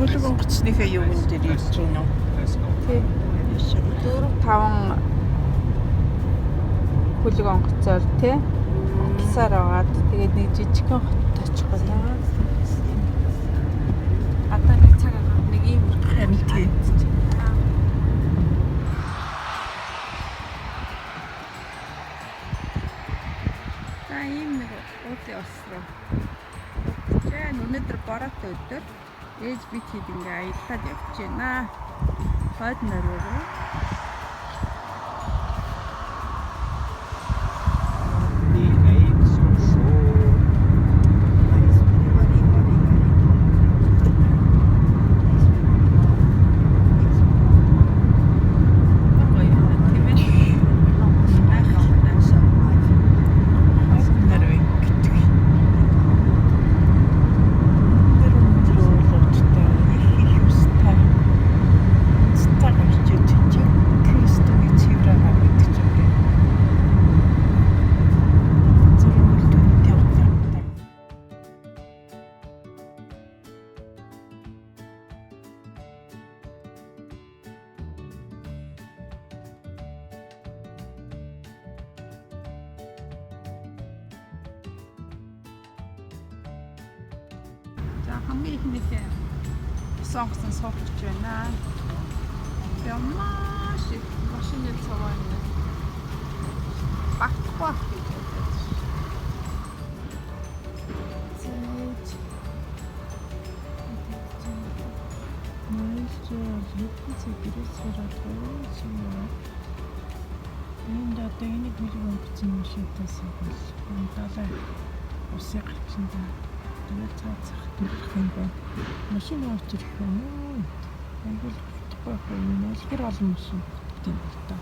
Хөлөг онгоцныхаа юуган дээр ирж байна уу? Тий. 4 5 хөлөг онгоцоор тий. Атласаар байгаад тэгээд нэг жижигхэн хотод очих гоо. Одоо нэг цаг агаар нэг ийм Харин тий. За ийм нэг уулын ус руу. За өнөөдөр бороотой өдөр. Ээж бит хэд ингээ аяллаад явж байна. Хойд норвоо руу. De Eidsvoll. Гоё юм тийм ээ. Гайхалтай. Хойд Норвег гэдэг. Тэр өндөр уулуудтай их их устай. Цэцэг гарч иж Кристогийн цэвэр агаар гэдэг ч юм бэ. Зүрх дүнтэй утгатай. За хамгийн ихнийхээ ус онгоцон суух гэж байна. Тэгээ маш их машины цуваа юм. Багтахгүй байх гэж бодож. Зээж. Майлж хэдэн цаг гэрээс гараад 3 цаг яваад энд одоо энийг хөлөг онгоцны машинтаас бол энэ далай усын гарчинда тэгээд цаа цах төрөх юм байна. Машин авч ирэх юм уу? Айгуул бүтахгүй байх юм. Алхэр олон машин бүтдэг юм л та.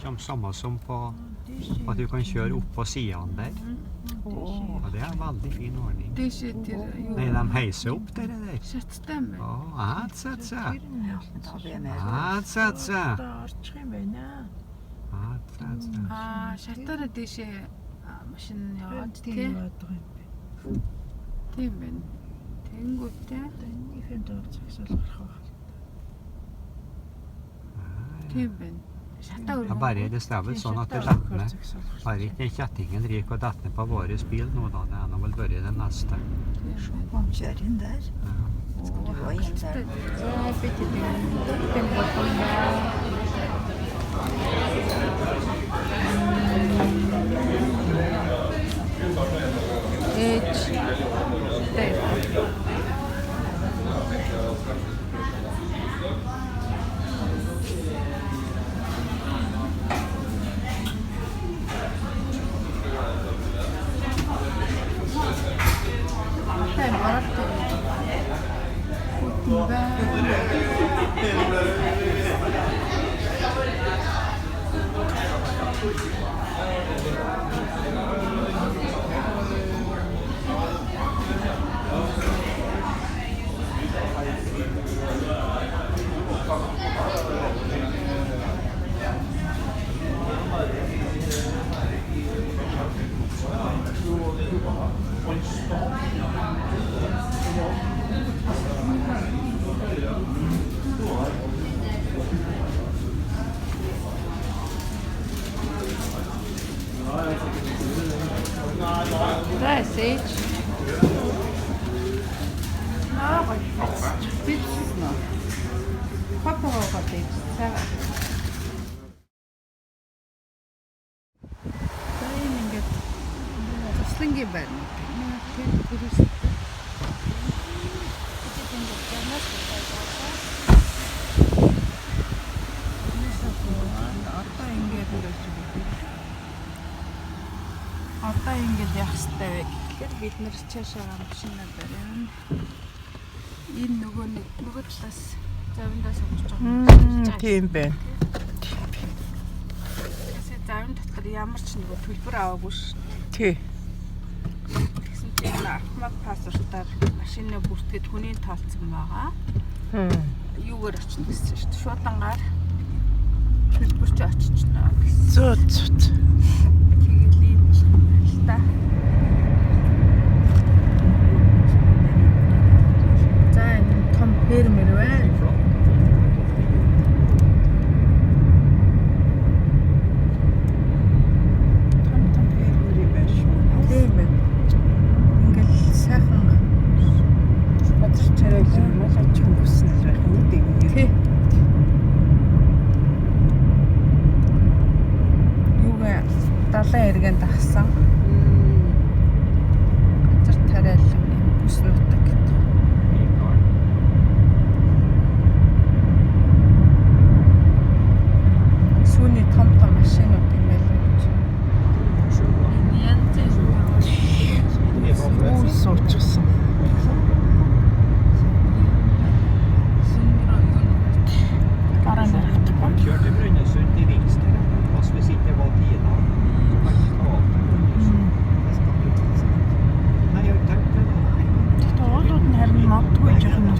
Som samme som på at du kan kjøre oppå sidene der. Og det er en veldig fin ordning. Дээшээ тэр юу Nei, de heiser opp det der. шаттай юм байна. Å, atsa, atsa. Atsa, atsa. Одоо орчих юм байна. Atsa, atsa. Аа, шатаараа дээшээ а, машин яваад Тийм тий. яваад байгаа юм байна. Тийм байна. Тэнгүүтээ Одоо энэнийхэн доор загсаал гарах байх. тийм байна. Шатаа Ja, өргөн. bare det er vel sånn at det Шатаа datt ned. загсаал гарах. Bare ikke kjettingen ryker og detter ned på vår bil nå, da. Det er nå vel vært det neste. Kom, kjør inn der. Skal du gå inn der? За би тэд тийм болгоно. Ээж. Тэр. Тайм бороотой. Бүтэн байна. За сэж. Аа гоё. Битсэн үү? Хопоо хопоо. За. За ийм ингээд туслангийн байна. Тэр тэрээс бид ингээд ямаас Одоо ингээд өрөөж өгдөг. Одоо ингээд явах хэрэгтэй вэ гэхлээр бид нэр цаашаа машинаа барина. Энэ нөгөө нэг нөгөө талаас завиндаа сууж байгаа. Тийм байна. Тэгэхээр завин дотор ямар ч нөгөө төлбөр аваагүй ш. Тий. Тэгсэн чинь энэ автомат паспортаар машинаа бүртгээд хүний тоолцсон байгаа. Юугаар очно гэсэн шүү дээ. Шуудангаар төлбөр чи очично гэсэн. Зөө зөө. Тэгэл ийм болох юм байна л та.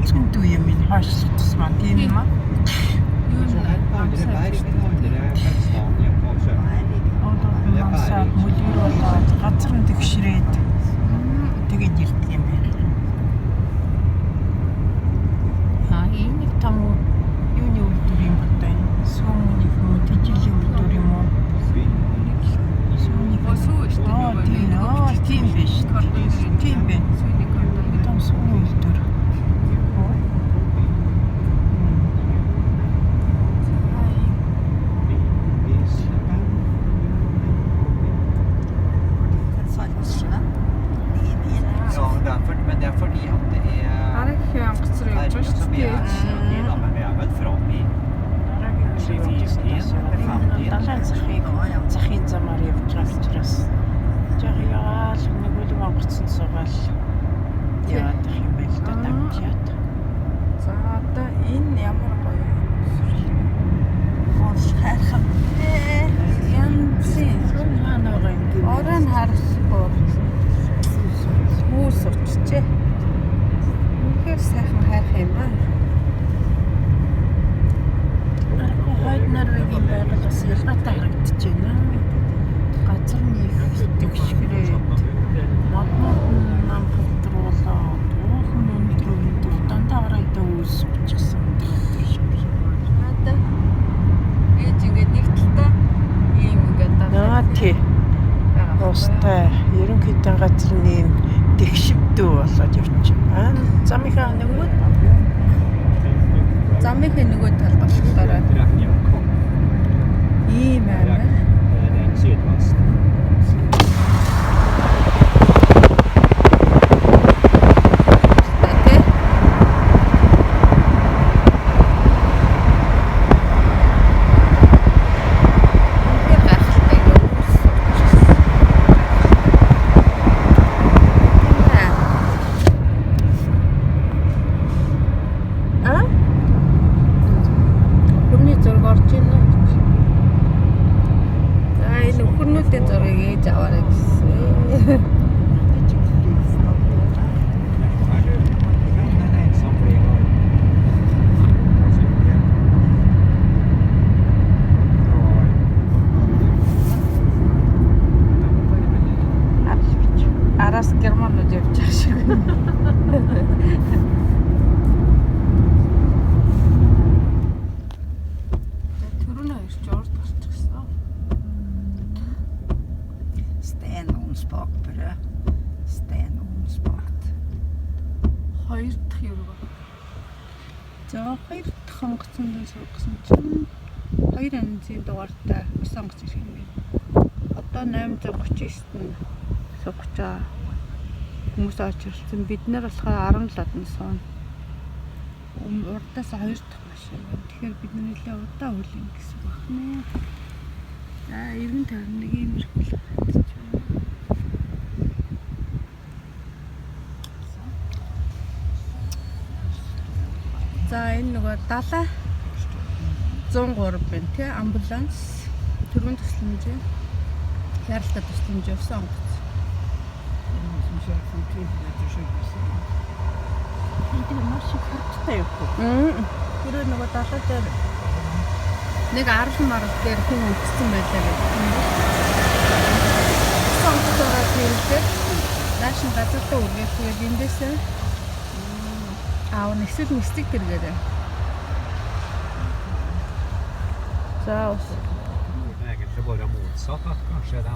Цөцгөн дүү юм энэ хойшлох тусмаа тийм юм аа. Юу Så н her på andre berg enn andre fjellstadene på Sørlandet. Мансаад мөлгөр болоод газар нь тэгшрээд тэгээд ирдэг юм байна. Аа энэ нэг том юуны үйлдвэр юм бэ? Сүүмний юм уу? Тэжээлийн үйлдвэр юм уу? Сүүний Оо сүү шүү дээ. Аа тийм аа тийм биш. Тийм бэ. Сүүний кордон. Том сүүний үйлдвэр. Sandnessjøen. Ni mil. Ja, det er for, men det er fordi at det er Дараагийн онгоц руу явж ferja байгаа som шүү er дээ. i da, men vi er vel fram i Далайн захыг захын замаар явж байгаа учраас жоо яваал нэг үлэг онгоцонд суугаал яваад ах юм байл да дамжаад. За одоо энэ ямар гоё юм. Бол хайрхан. Янзын Хаана байгаа юм бэ? оройн харахгүй хүүс учжээ. Үнэхээр сайхан хайрхан юм аа. Хойд Норвегийн байгаль бас ялгаатай харагдаж байна. Газар нь их тэгшгэрээд моднууд нь нам хавтруулаад уух нь өндөр өндөр дандаа гараатай үүс учихсан өндөр шиг. Одоо ээж ингээд нэг талдаа ийм ингээд Аа тий. Уустай ерөнхийдөө газар нь ийм тэгшвдүү болоод явчих. Аа замынхаа нөгөө Замынхаа нөгөө талд болохоор ийм аймар. Den sydvest. Тэ. Үнэхээр гайхалтай ингээд үүс уучсан. А? Өхөрний зураг орж ийн үү? За энэ өхөрнүүдийн зургийг ээж аваарай гэсэн. Den er en som blir Араас германууд явж байгаа шиг. Түрүүний хоёр ч урд гарчихсан. Stenovnsbakt brød. Stenovnsbakt. Хоёр дахь юу вэ? За хоёр дахь онгоцонд суугсан чинь хоёр янзын дугаартай ус онгоц ирэх юм байна. Одоо 839-т нь суугч байгаа хүмүүс очирсан. Бид нар болохоор 17-нд сууна. Урдаас хоёр дахь машин байна. Тэгэхээр бид нар нэлээ удаан хүлээн гэсэн үг байна. За эргэн тойрон нэг иймэрхүү л харагдаж байна. За энэ нөгөө далай 103 байна тий амбуланс түргэн тусламжийн яралтай тусламж явсан онгоц. Noen som kjører fort uten etter sjøbussen. энэ маш их хурдтай явах. Тэр нөгөө далай дээр нэг арал марал дээр хүн өвдсөн байлаа гэдэг. Онгоцоороо тэрэлдээд нааш нь газартаа үргээд тэгээд эндээсээ аав эсвэл нисдэг тэргээр. За ус Det er egentlig bare motsatt, at kanskje de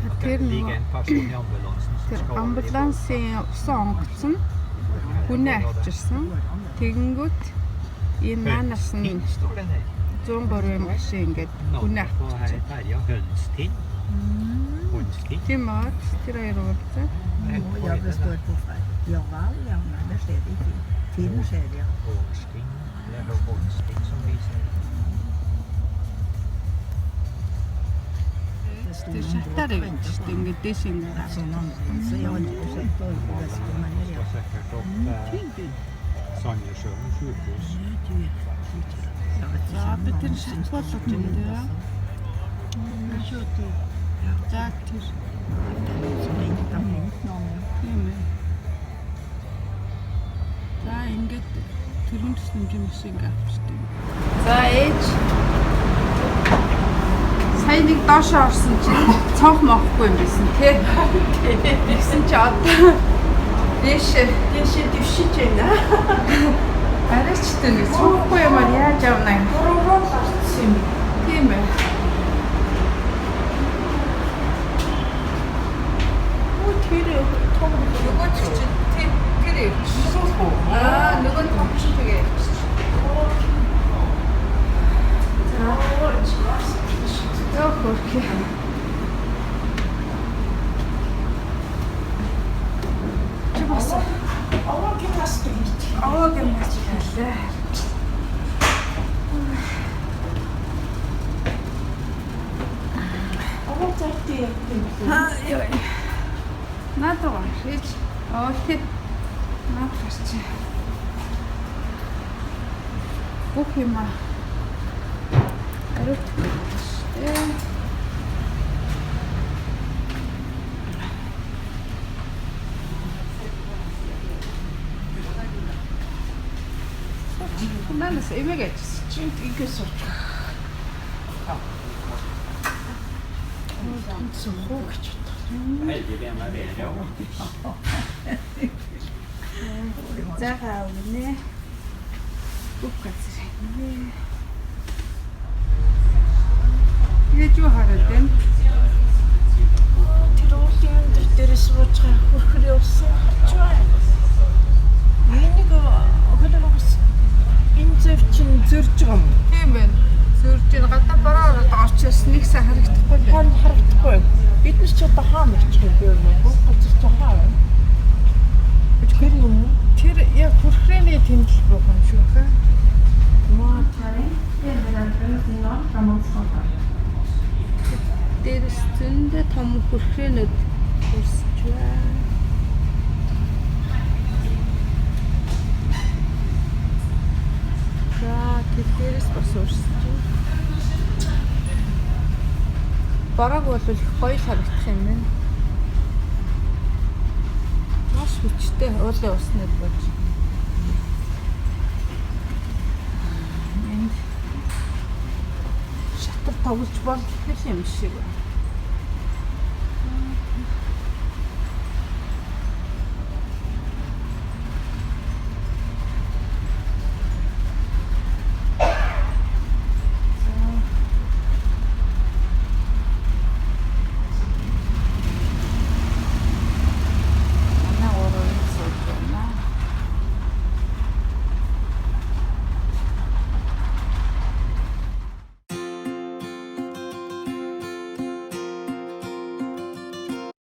at тэр det ligger нөгөө en person i ambulansen som тэр skal over i амбулансын усан онгоц нь хүнээ авчирсан. Тэгэнгүүт энэ наанаас нь Hønstind står det der. 103 машин ингээд хүнээ Navnet på her авчирсан. ferja Hønstind. Hunstind. Тийм аа тэр хоёр уулзаа. Ja, det står på feil. Ja vel, ja. Nei, det skjer ikke. Tiden skjer, ja. Hånstind. Det er Hånstind som viser. Det sto Тэр noen шатаар båt og явж ventet шүү på дээ. ham. Ингээд дээш ингээд Sånn ambulance. Jeg har aldri sett Vestfold heller, Skal ja. sikkert opp til Sandnessjøen sjukehus. Jeg vet За ikke бид om тэр han шат болгож байна дээ. За тэр som ikke har ringt noen. тийм ээ. За ингээд Тэгээд тэрүүн төслөмжийн машин ингээ авчдаг. За ээж. Сая нэг доошоо орсон чинь цонх мохгүй юм байсан тий. Тэгсэн чи одоо дээшээ Дээшээ дэвшиж байна. арайчтай нэг цонхгүй юмар яаж авна юм. Буруу гарцсан юм. Тийм ээ. Үу тэр том Нөгөө чинь тий тэр явчих. Аа нөгөө нь том чинь тэгээ явчих. За хөрхи. Чи бас Овоо гимнастик хийж. овоо гимнастик хийлээ. Овоо зайтай явдаг юм лээ. Аа ёо. Надад гарч. Оо тий. Наад гарч. Бүх юм аа. Ариут шүү дээ. Нанаас эмээг ажис. Чи ингэ сууч. Тэнцэн хуугч утга. За гавнэ. Бүх газар хийнэ. Тэгээд юу хараад байна? Тэр уулын өндөр дээрээ сууж байгаа хөрхөр явсан харж байна. Энийг хөлөрөөс энэ зөв чинь зөрж байгаа юм. Тийм байна. Зөрж байна. Гадаа бараа ороод орчоос нэг сайн харагдахгүй л байна. Хон харагдахгүй. Бид нар ч одоо хаана очих юм бэ? Бүх газар чи хаа байна? Тэр юм уу? Тэр яг хөрхрээний тэмдэл буух юм шүү хэ. Дээрс зөндөө том хөрхрөөнүүд үрсэж байна. За тэр дээрс бас үрсэж байна. Бараг бол их гоё харагдах юм байна. Маш хүчтэй уулын уснууд болж. Энд шатар тоглож болох юм шиг байна.